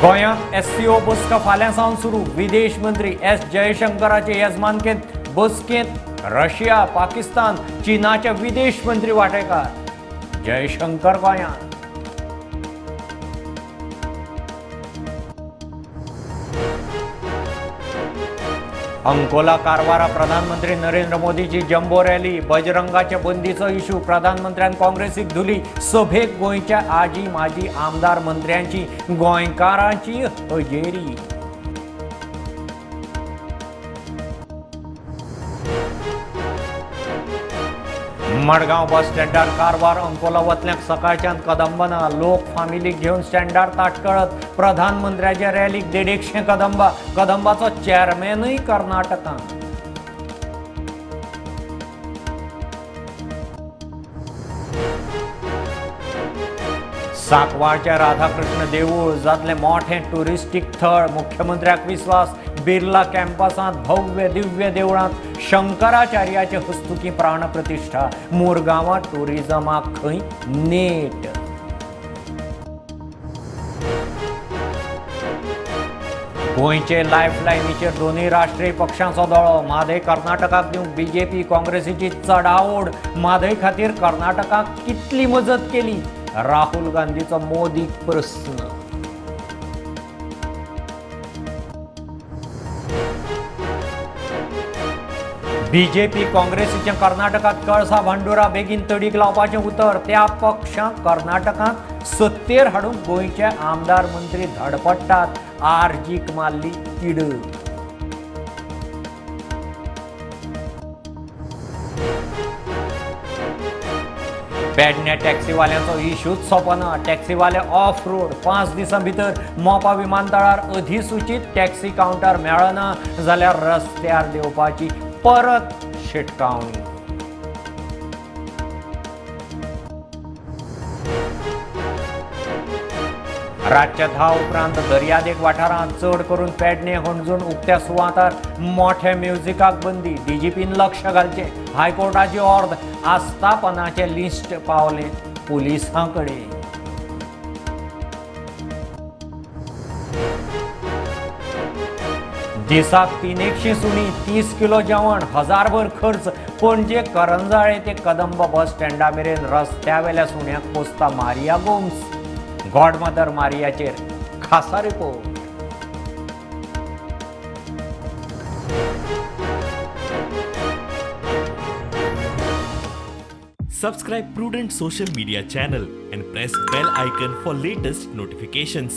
गोंयांत एससीओ बसका फाल्यां सावन सुरू. विदेश मंत्री एस जयशंकराचे येजमानकेंत बसकेंत रशिया, पाकिस्तान, चीनाचे विदेश मंत्री वांटेकार. जयशंकर गोंयांत. अंकोला कारवारा प्रधानमंत्री नरेंद्र मोदीची जम्बो रॅली. बजरंगाच्या बंदीचो इशू. प्रधानमंत्र्यान काँग्रेसीक धुली. सभेक गोंयच्या आजी माजी आमदार मंत्र्यांची, गोंयकारांची हजेरी. मडगांव बस स्टँडार कारवार अंकोला वतल्यांक सकाळच्यान कदंबना. लोक फामिलीक घेवन स्टँडार ताटकळत. प्रधानमंत्र्याच्या रॅलीक 150 कदंबा. कदंबाचो चेअरमॅनूय कर्नाटकांत. सांकवाळच्या राधाकृष्ण देवूळ जातलें मोठें ट्युरिस्टीक थळ. मुख्यमंत्र्याक विस्वास. बिर्ला कॅम्पसांत भव्य दिव्य देवळांत शंकराचार्याचे हस्तुकी प्राणप्रतिष्ठा. मुरगांवां ट्युरिजमाक खंय नेट. गोंयचे लायफलायनीचेर दोनूय राष्ट्रीय पक्षांचो दोळो. म्हादय कर्नाटकाक दिवंक बीजेपी काँग्रेसीची चडाओड. म्हादय खातीर कर्नाटकाक कितली मजत केली? राहुल गांधीचो मोदीक प्रस्न. बीजेपी काँग्रेसीचें कर्नाटकांत कळसा भांडुरा बेगीन तडीक लावपाचें उतर. त्या पक्षांक कर्नाटकांत सत्तेर हाडूंक गोंयचे आमदार मंत्री धडपडटात. आरजीक मारली तिडक. पेडण्या टॅक्सीवाल्यांचो इशूच सोंपना. टॅक्सीवाले ऑफ रोड. 5 दिसां भितर मोपा विमानतळार अधिसूचीत टॅक्सी कावंटर मेळना जाल्यार रस्त्यार देंवपाची परत शिटकावणी. रातच्या 10 उपरांत दर्यादेग वाठारांत चड करून पेडणे, हणजूण उक्त्या सुवातार मोठ्या म्युजिकाक बंदी. डीजीपीन लक्ष घालचें. हायकोर्टाची ऑर्द. आस्थापनाचें लिस्ट पावलें पुलिसां कडेन. दिसाक 300 सुणी, 30 किलो जेवण, 1000 खर्च. पणजे करंजाळे ते कदंब बस स्टँडा मेरेन रस्त्यावेल्या सुण्याक पोसता मारिया गोम्स. गॉडमदर मारियाचेर खासा report. Subscribe Prudent Social Media channel and press bell icon for latest notifications.